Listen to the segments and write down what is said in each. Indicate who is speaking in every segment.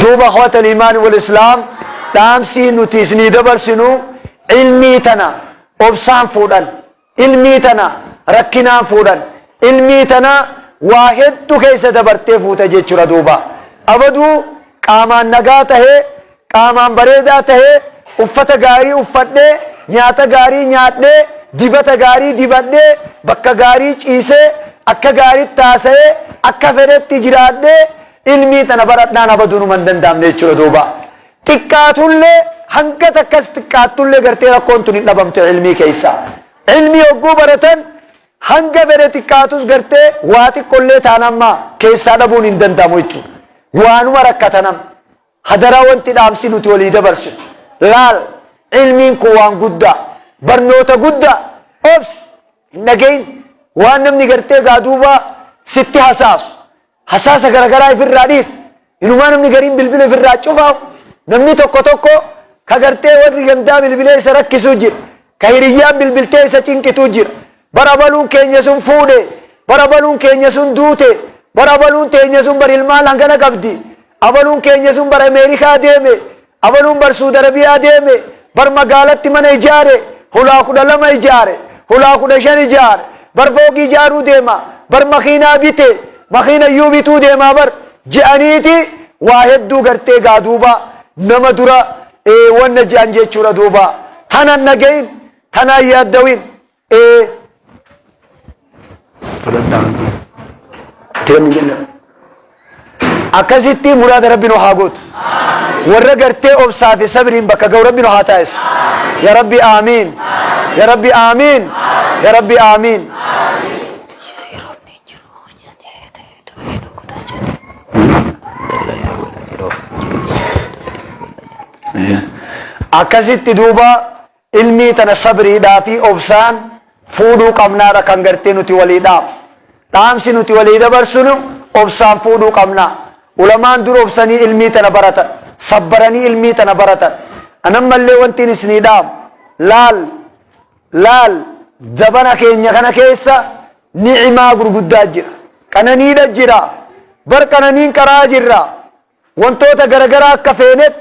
Speaker 1: Duuba akhwata al-iimaan wal islaam, dhaamsi nuti isinii dabarsinu, ilmii tana obsaan fuudhan, ilmii tana rakkinaan fuudhan, ilmii tana waa heddu keessa dabartee fuuta jechuudha. Duuba abaduu qaamaan nagaa tahee, qaamaan bareedaa tahee, uffata gaarii uffadhee, nyaata gaarii nyaadhee, dibata gaarii dibadhee, bakka gaarii ciisee, akka gaariitti haasa'ee, akka fedhetti jiraadhee ilmii tana baradhaan abaduu numa hin danda'amne jechuudha. Duuba xiqqaatullee, hanga takkas xiqqaattullee, gartee rakkoon tun hin dhabamte ilmii keessa. Ilmii hogguu baratan hanga fedhe xiqqaatus, gartee waa xiqqollee taanamma keessaa dhabuun hin danda'amu jechuudha. Waanuma rakkatanam. Hadaraa, wanti dhaamsi nuti walii dabarsinu, laal, ilmiin kun waan guddaa, barnoota guddaa. Obsi, hin dhagayin waan namni gartee gaa duuba sitti hasaasu. Hasaasa garagaraa ifirraa dhiis. Inumaa namni gariin bilbila ifirraa cufaa. Namni tokko tokko ka gartee warri gandaa bilbilee isa rakkisuu jira, ka hiriyyaan bilbiltee isa cinqituu jira. Bara baluun keenya sun fuudhe, bara baluun keenya sun duute, bara baluun teenya sun bar ilmaan hangana qabdi, abaluun keenya sun bar Ameerikaa deeme, abaluun bar Suudi Arabiyaa deeme, bar magaalatti mana ijaare, hulaa 12 ijaare, hulaa 15 ijaare, bar fooqii ijaaruu deema, bar makiinaa bite, makiina iyyuu bituu deemaa bar je'aniiti waa hedduu gartee gaa duuba nama dura wanna je'an jechuudha. Duuba tanan dhagayin, tanaan yaaddawin. Fudhadhaan deemu jenna. Akkasitti muraada Rabbi nu haa gootu. Warra gartee obsaa fi sabriin bakka ga'u Rabbi nu haa taasisu. Ya Rabbi, aamiin. Ya Rabbi, aamiin. Ya Rabbi, aamiin.
Speaker 2: Yeroon hin jiru nyaatee ta'e ta'ee godhaa jedhe. Yeroo jiru.
Speaker 1: Akkasitti duuba ilmii tana sabriidhaa fi obsaan fuudhuu qabnaadha kan gartee nuti walii dhaamu. Dhaamsi nuti walii dabarsinu, obsaan fuudhuu qabnaa. Ulamaan dur obsanii ilmii tana baratan. Sabbaranii ilmii tana baratan. Anammallee wanti isinii dhaamu, laal laal, zabana keenya kana keessa ni'imaa gurguddaa jira. Qananiidha jira. Bar qananiin karaa jirra. Wantoota garagaraa akka feenet,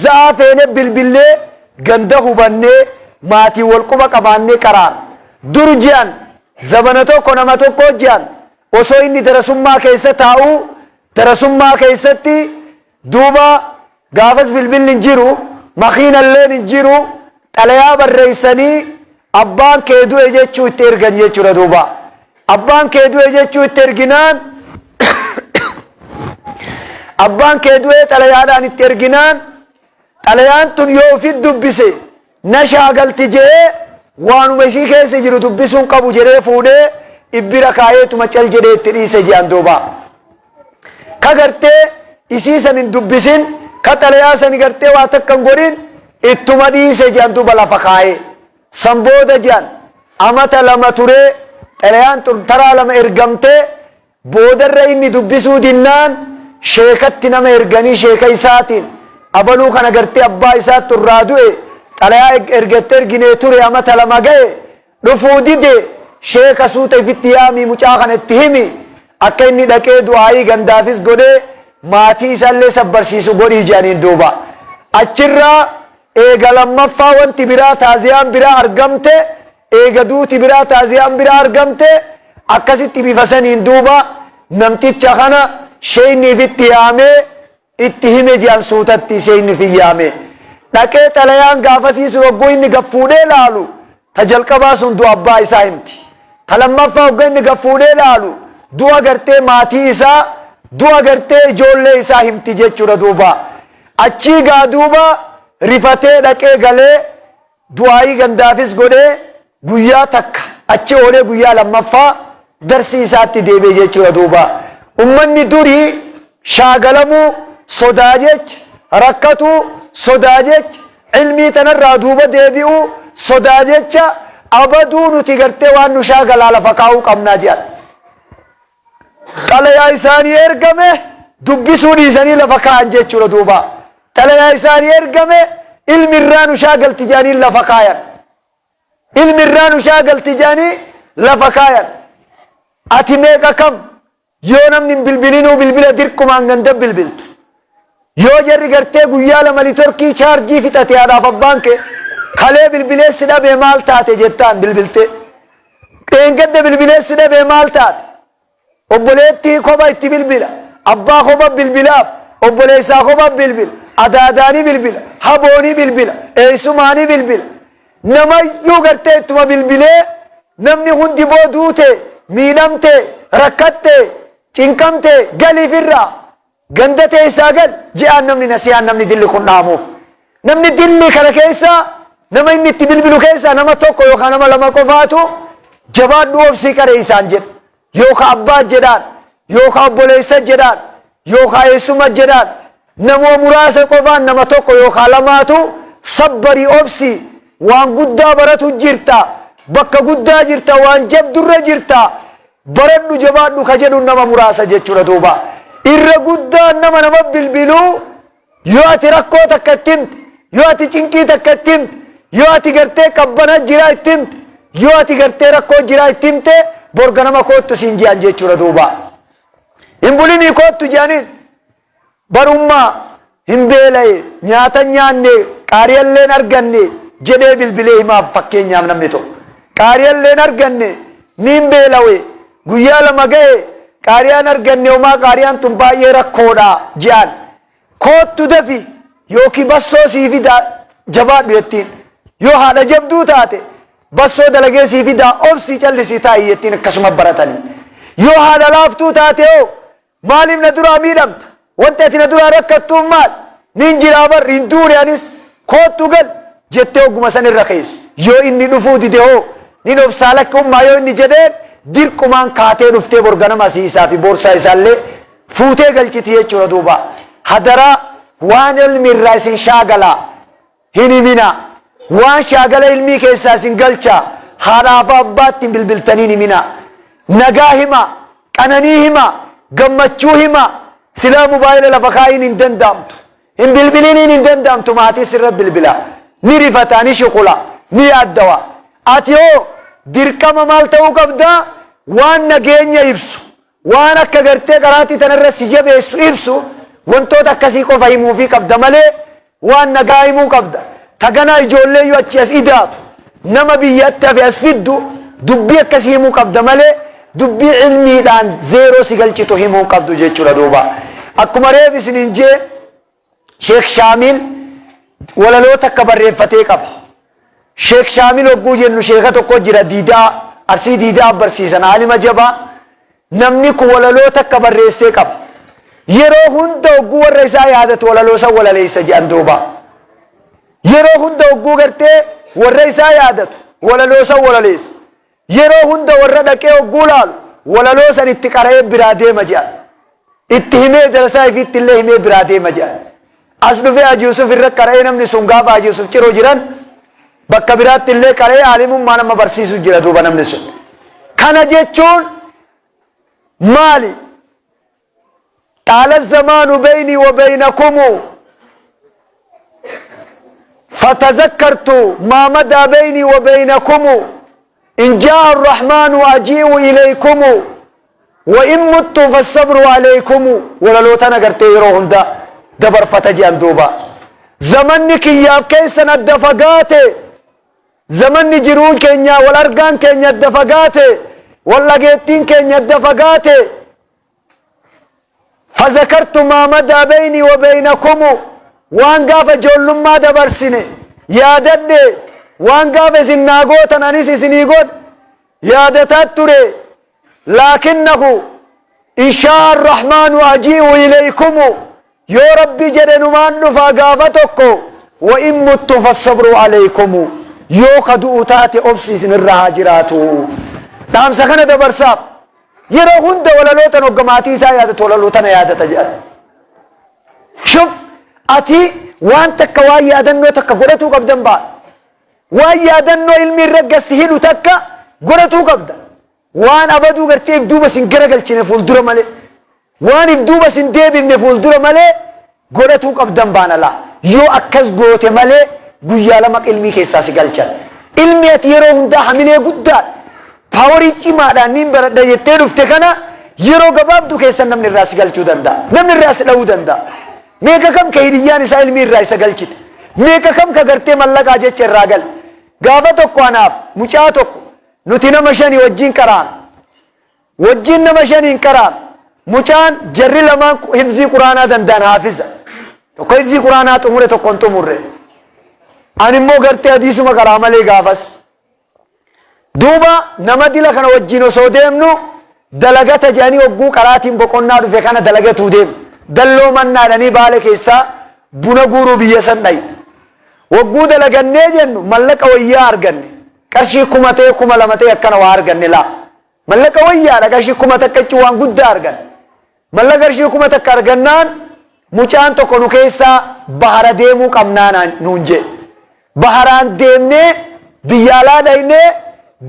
Speaker 1: za'aa feene bilbillee, ganda hubannee, maatii wal quba qabaannee qaraara. Dur ji'an zabana tokko nama tokko ji'an osoo inni darasummaa keessa taa'uu, darasummaa keessatti duuba gaafas bilbilli hin jiru, makiinalleen hin jiru, xalayaa barreessanii abbaan kee du'e jechuu itti ergan jechuudha. Duuba abbaan kee du'e jechuu itti erginaan, abbaan kee du'e xalayaadhaan itti erginaan, xalayaan tun yoo ofit dubbise na shaagalti jee, waanuma isii keessa jiru dubbisuun qabu jedhee fuudhee ibbira kaayeetuma cal jedhee itti dhiise jedhan. Duuba ka gartee isii san hin dubbisin, ka xalayaa san gartee waa takka hin godhin, ittuma dhiise jedhan. Duuba lafa kaayee san booda jedhan amata 2 turee, xalayaan tun taraa 2 ergamtee, boodarra inni dubbisuu dinnaan sheekatti nama erganii, sheeka isaatiin abaluu kana gartee abbaa isaatti irraa du'e xalayaa ergatte erginee ture, amata 2 ga'e, dhufuu dide, sheeka suuta ifitti yaamii mucaa kana itti himi, akka inni dhaqee du'aayii gandaafis godhee maatii isaallee sabbarsiisu godhii jedhaniin. Duuba achirraa eega lammaffaa wanti biraa taaziyaan biraa argamte, eega duuti biraa taaziyaan biraa argamte, akkasitti bifa saniin duuba namticha kana sheeyni ifitti yaamee itti hime jedhan. Suutatti sheeyni fi yaame dhaqee, xalayaan gaafasii sun hogguu inni gaffuudhee laalu, ta jalqabaa sun du'a abbaa isaa himti, ta lammaffaa hogga inni gaffuudhee laalu du'a gartee maatii isaa, du'a gartee ijoollee isaa himti jechuudha. Duuba achii gaa duuba rifatee dhaqee galee, du'aayii gandaafis godhee, guyyaa takka achi oolee, guyyaa lammaffaa darsii isaatti deebi'e jechuudha. Duuba ummanni durii shaagalamuu sodaa jecha, rakkatuu sodaa jecha, ilmii tanarraa duuba deebi'uu sodaa jecha, abaduu nuti gartee waan nu shaagalaa lafa kaa'uu qabnaa jedhan. Xalayaa isaanii ergame dubbisuu dhiisanii lafa kaa'an jechuudha. Duuba xalayaa isaanii ergame ilmi irraa nu shaagalti jedhanii lafa kaayan, ilmi irraa nu shaagalti jedhanii lafa kaayan. Ati meeqa kam yoo namni hin bilbilinuu bilbila dirqumaan ganda bilbiltu? Yoo jarri gartee guyyaa 2 litorkii chaarjii fixate haadhaaf abbaan kee kalee bilbilee si dhabee maal taate jettaan bilbiltee. Dheengadda bilbilee si dhabee maal taate? Obboleettii kopha itti bilbila. Abbaa kopha bilbilaaf. Obboleessaa kopha bilbila. Adaadaanii bilbila. Haboonii bilbila. Eessumaanii bilbila. Namayyuu gartee ittuma bilbilee namni hundi boo duute, miidhamte, rakkatte, cinqamte galiif irraa Ganda teessaa gal je'aan namni nasihaan namni dilli kun dhaamuuf. Namni dilli kana keessaa nama inni itti bilbilu keessaa nama tokko yookaan nama lama qofaatu jabaadhu obsii qaree isaan jedha. Yookaan abbaa jedhaan, yookaan obboleessa jedhaan, yookaan eessuma jedhaan. Nama muraasa qofaan nama tokko yookaan lamaatu sabbarii obsii waan guddaa baratu jirta, bakka guddaa jirta, waan jabdurra jirta. Baradhu jabaadhu ka jedhu nama muraasa jechuudha duuba. Irra guddaan nama nama bilbiluu yoo ati rakkoo takka itti himte, yoo ati cinqii takka itti himte, yoo ati gartee qabbana jiraa itti himte, yoo ati gartee rakkoo jiraa itti himte bor ganama koottu siin je'an jechuudha duuba. Hin bulinii koottu je'aniin. Barummaa hin beela'e, nyaata hin nyaanne, qaariyallee hin arganne jedhee bilbilee himaaf fakkeenyaaf namni tokko. Qaariyallee hin arganne, niin beelawe, guyyaa 2 gahe, qaariyaan arganne homaa qaariyaan tun baay'ee rakkoodha je'an. Koottu dafi yookiin bassoo sii fidaa jabaadhu jettiin. Yoo haadha jabduu taate bassoo dalagee sii fidaa obsii callisii taa'i jettiin akkasuma baratanii. Yoo haadha laaftuu taate hoo Maaliif na duraa miidhamta? Wanti ati na duraa rakkattuuf maal? Nin jiraa bar, hin duune anis. Koottu gal! jettee hogguma san irra keessa. Yoo inni dhufuu dide hoo? Nin obsaa lakki ummaa yoo inni jedheen dirqumaan kaatee dhuftee bor ganama asii isaa fi boorsaa isaallee fuutee galchiti jechuudha duuba. Hadaraa waan ilmi irraa isin shaagalaa. Hin himinaa. Waan shaagala ilmii keessaa isin galchaa haadhaa fi abbaatti hin bilbiltanii hin himinaa. Nagaa himaa. Qananii himaa. Gammachuu himaa. Silaa mobaayila lafa kaa'iin hin danda'amtu. Hin bilbiliniin hin danda'amtu maatii sirra bilbilaa. Ni rifataa, ni shuqulaa, ni yaaddawaa. Ati hoo dirqama maal ta'uu qabdaa? Waan nageenya ibsu, waan akka gartee qaraatii tanarra si jabeessu ibsu wantoota akkasii qofa himuufii qabda malee waan nagaa himuu qabda. Ta ganaa ijoolleeyyuu achii as idaatu nama biyyatti hafe as fiddu dubbii akkasii himuu qabda malee dubbii ilmiidhaan zeeroo si galchitu himuu qabdu jechuudha duuba. Akkuma reef isiniin jee Sheekh Shaamil walaloo takka barreeffatee qaba. Sheekh Shaamil hogguu jennu sheeka tokko jira Diidaa Arsii Diidaa barsiisan aalima jabaa namni kun walaloo takka barreessee qaba. Yeroo hunda hogguu warra isaa yaadatu walaloo san walaleessa jedhan duuba. Yeroo hunda hogguu gartee warra isaa yaadatu walaloo san walaleessa. Yeroo hunda warra dhaqee hogguu laalu walaloo san itti qara'ee biraa deema jedhan. Itti himee darasaa ifiitti illee himee biraa deema jedhan. As dhufee Haji Yusuf irra qara'ee namni sun gaafa Haji Yusuf ciroo jiran bakka biraatti illee qara'ee aalimummaa nama barsiisu jira duuba namni sun. Kana jechuun maali? Xaala zamaanu beynii wa beynakumu fatazakkartu maa madaa beynii wa beynakumu in jaa arrahmaanu ajii'u ilaykumu wa in muttu fassabru alaykumu walaloo tana gartee yeroo hunda dabarfata jedhan duuba. Zamanni kiyyaaf keessan adda fagaate. Zamanni jiruu keenyaa wal argaan keenya adda fagaate. Wal dhageettiin keenya adda fagaate. Fazakartu maa madaa beynii wa beynakumu waan gaafa ijoollummaa dabarsine yaadadhe waan gaafa isin naa gootan anis isinii godhe yaadataa ture laakinnahu inshaa arrahmaanu ajii'u ilaykumu yoo rabbi jedhe numaan dhufaa gaafa tokko wa in muttu fassabru alaykumu yoo ka du'u taate obsi isinirra haa jiraatu dhaamsa kana dabarsaaf Yeroo hunda walaloo tan hogga maatii isaa yaadatu walaloo tana yaadata jedhan. Shuf ati waan takka waan yaadannoo takka godhatuu qabdan ba'a. Waan yaadannoo ilmi irra gassi hidhu takka godhatuu qabda. Waan abaduu gartee if duuba sin garagalchine fuuldura malee. Waan if duuba sin deebifne fuuldura malee godhatuu qabdan baana laa. Yoo akkas goote malee guyyaa lama ilmii keessaa si galchan. Ilmi ati yeroo hundaa hamilee guddaa paawarii cimaadhaan niin baradha jettee dhufte kana yeroo gabaabduu keessa namni irraa si galchuu danda'a. Namni irraa si dha'uu danda'a. Meeqa kam ka hiriyyaan isaa ilmii irraa isa galchite. Meeqa kam ka gartee mallaqaa jecha irraa gale. Gaafa tokko anaaf mucaa tokko nuti nama shani wajjin qaraana. Wajjin nama shaniin qaraana. Mucaan jarri lamaan hifzii quraanaa danda'an haafiza. Tokko hifzii quraanaa xumure, tokko hin xumurre. Ani immoo gartee hadiisuma qaraa malee gaafas. Duuba nama dila kana wajjin osoo deemnu dalagata jedhanii hogguu qaraatiin boqonnaa dhufe kana dalagatuu deemu. Dalloo mannaa jedhanii Baale keessaa buna guuruu biyya san dhayi. Hogguu dalagannee jennu mallaqa wayyaa arganne. Qarshii 1000 ta'e 2000 ta'e akkana waa arganne laa. Mallaqa wayyaadha, qarshii 1000 jechuun waan guddaa arganne. Mallaqa qarshii 1000 argannaan mucaan tokko nu keessaa bahara deemuu qabnaa nuun jedhe. Baharaan deemnee biyya alaa dhaynee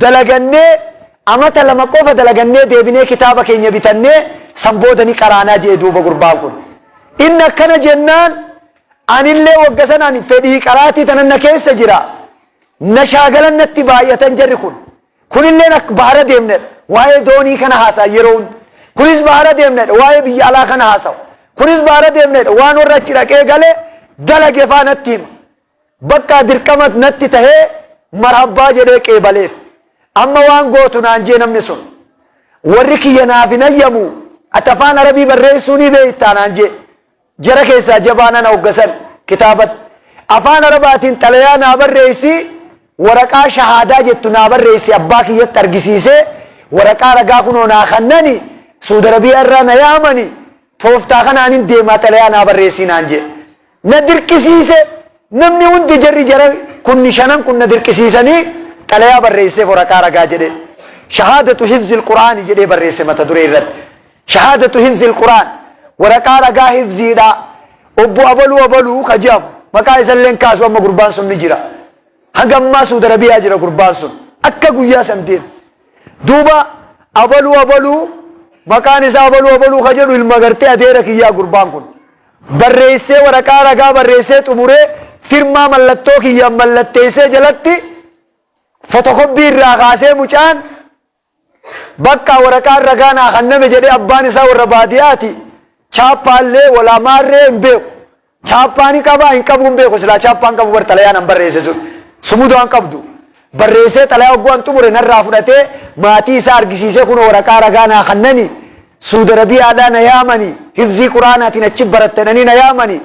Speaker 1: dalagannee amata 2 qofa dalagannee deebinee kitaaba keenya bitannee san booda ni qaraanaa jedhe duuba gurbaan kun. Inni akkana jennaan anillee wagga sanaan fedhii qaraatii tanan na keessa jira. Na shaagalan natti baay'atan jarri kun. Kunilleen akka bahara deemnedha. Waa'ee doonii kana haasa'a yeroo hunda. Kunis bahara deemnedha. Waa'ee biyya alaa kana haasa'a. Kunis bahara deemnedha. Waan warra achi dhaqee gale dalage faa natti hima. Bakka dirqama natti tahee marhabbaa jedhee qeebaleef. Amma waan gootu naan jee namni sun. Warri kiyya naaf hin hayyamu. Ati afaan Arabii barreessuu ni beektaa naan jee. Jara keessaa jabaan ana hoggasan kitaabatti. Afaan Arabaatiin xalayaa naa barreessi, waraqaa shahaadaa jettu naa barreessi abbaa kiyyatti argisiisee waraqaa ragaa kunoo naa kannani Suudi Arabiyaa irraa na yaamani tooftaa kanaanin deemaa xalayaa naa barreessii naan jedhe. Na dirqisiise, namni hundi jarri jara kunni shanan kun na dirqisiisanii xalayaa barreesseef waraqaa ragaa jedhee. Shahaadatu hifzil Qur'aani jedhee barreesse mata duree irratti. Shahaadatu hifzil Qur'aan, waraqaa ragaa hifziidhaa, obbo abaluu abaluu ka je'amu, maqaa isallee hin kaasu, amma gurbaan sun ni jira. Hanga ammaa Suudi Arabiyaa jira gurbaan sun. Akka guyyaa san deeme. Duuba abaluu abaluu maqaan isaa abaluu abaluu ka jedhu ilma gartee adeera kiyyaa gurbaan kun. Barreessee waraqaa ragaa barreessee xumuree firmaa mallattoo kiyyaan mallatteessee jalatti fotokobbii irraa kaasee mucaan Bakka waraqaan ragaa naa kanname jedhee, abbaan isaa warra baadiyaati, chaappaallee walaa maarree hin beeku. Chaappaa ni qabaa hin qabu hin beeku, silaa chaappaan qabu bar xalayaan an barreesse sun. Sumudaan qabdu. Barreessee xalayaa hogguu an xumure narraa fudhatee maatii isaa argisiisee kunoo waraqaa ragaa naa kannani Suudi Arabiyaadhaa na yaamani hifzii quraanaatiin achi baratte jedhanii na yaamani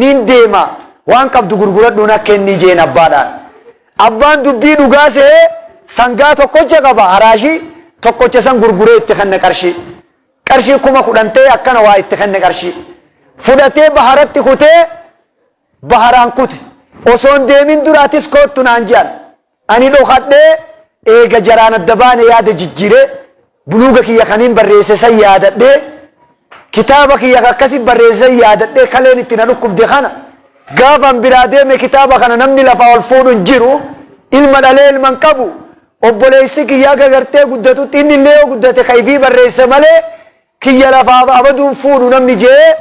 Speaker 1: niin deema waan qabdu gurguradhuu na kennii jeen abbaadhaan. Abbaan dubbii dhugaa se'ee sangaa tokkocha qaba, haraashii tokkocha san gurguree itti kenne qarshii. Qarshii 10,000 ta'e akkana waa itti kenne qarshii. Fudhatee baharatti kutee baharaan kute. Osoo hin deemin dura atis koottu naan je'an. Ani dhokadhee eega jaraan adda baane yaada jijjiiree buluuga kiyya kaniin barreesse san yaadadhee, kitaaba kiyya ka akkasi barreesse san yaadadhee, kaleen itti na dhukkubde kana gaafan biraa deeme kitaaba kana namni lafaa ol fuudhu hin jiru, ilma dhalee ilma hin qabu, obboleessi kiyya haga gartee guddatutti inni illee yoo guddate ka ifii barreesse malee kiyya lafaa abaduun fuudhu namni je'ee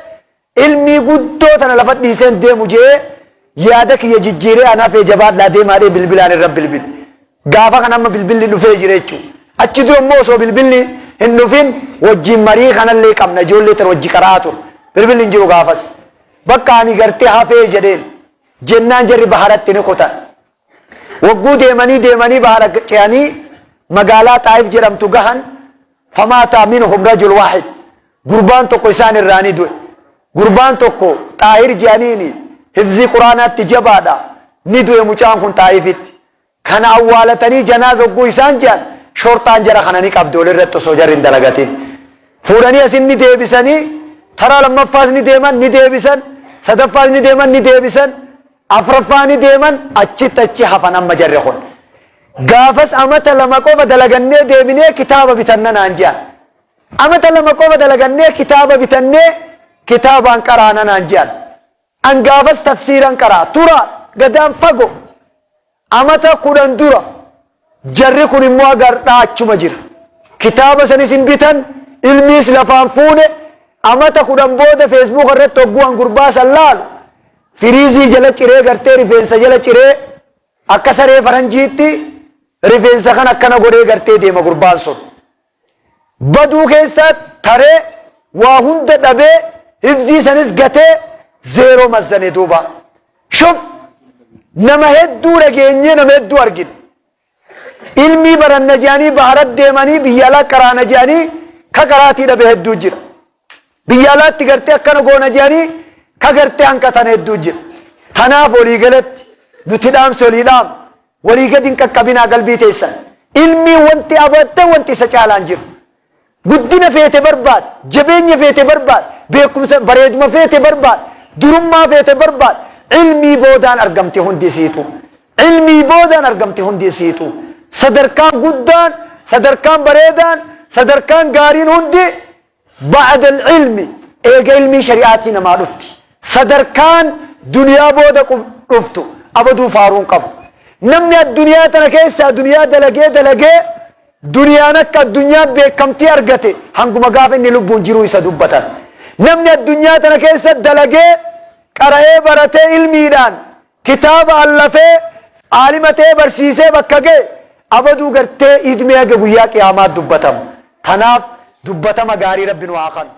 Speaker 1: Ilmii guddoo tana lafa dhiisee hin deemu je'ee yaada kiyya jijjiiree an hafee jabaadhaa deemaa jedhee bilbilaan irra bilbile. Gaafa kana amma bilbilli dhufee jira jechuudha. Achi dura immoo osoo bilbilli hin dhufin wajjin marii kanallee qabna, ijoollee tana wajji qara'aa ture. Bilbilli hin jiru gaafas. Bakka ani gartee hafee jedheen jennaan jarri baharatti ni kutan. Wagguu deemanii deemanii bahara ce'anii magaalaa Xaayif jedhamtu gahan, famaata minhum rajul waahid, gurbaan tokko isaan irraa ni du'e. Gurbaan tokko Xaahir je'aniini hifzii Quraanaatti jabaadha, ni du'e mucaan kun Xaayifitti. Kana awwaalatanii janaaza hogguu isaan je'an shorxaan jara kana ni qabde walirratti osoo jarri hin dalagatin. Fuudhanii asin ni deebisanii, taraa lammaffaas ni deeman ni deebisan, sadaffaas ni deeman ni deebisan, afraffaa ni deeman, achitti achi hafan amma jarri kun. Gaafas amata 2 qofa dalagannee deebinee kitaaba bitanna naan je'an. Amata 2 qofa dalagannee kitaaba bitannee kitaabaan qaraana naan je'an. An gaafas tafsiiran qara'a tura gadaan fago amata 10 dura, jarri kun immoo haga hardhaa achuma jira. Kitaaba sanis hin bitan, ilmiis lafaan fuune. Amata 10 booda feesbuuka irratti hogguu an gurbaa san laalu firiizii jala ciree gartee rifeensa jala ciree akka saree faranjiitti rifeensa kan akkana godhee gartee deema gurbaan sun. Baduu keessa taree waa hunda dhabee hifzii sanis gatee Zeeroo mazzane duuba. Shuf nama hedduu dhageenyee nama hedduu argine. Ilmii baranna je'anii baharat deemanii biyya alaa qaraana je'anii ka qaraatii dhabe hedduu jira. Biyya alaatti gartee akkana goona je'anii ka gartee hanqatan hedduu jira. Tanaaf walii galatti nuti dhaamsi walii dhaamnu walii gadi hin qaqqabinaa qalbii teessan. Ilmii wanti abatte wanti isa caalaan jiru. Guddina feete barbaad, jabeenya feete barbaad, beekumsa bareeduma feete barbaad, durummaa feete barbaad, ilmii boodaan argamti hundi isiitu. Ilmii boodaan argamti hundi isiitu. Sadarkaan guddaan, sadarkaan bareedaan, sadarkaan gaariin hundi ba'da ilmi eega ilmii shari'aatii namaa dhufti. Sadarkaan duniyaa booda dhuftu abaduu faaruu hin qabu. Namni addunyaa tana keessaa duniyaa dalagee dalagee Duniyaan akka addunyaan beekamtii argate hanguma gaafa inni lubbuun jiruu isa dubbatan. Namni addunyaa tana keessa dalagee, qara'ee, baratee, ilmiidhaan kitaaba allafee, aalima ta'ee barsiisee bakka ga'e abaduu gartee idmee haga guyyaa qiyaamaa dubbatamu. Tanaaf dubbatama gaarii Rabbi nu haa kanu.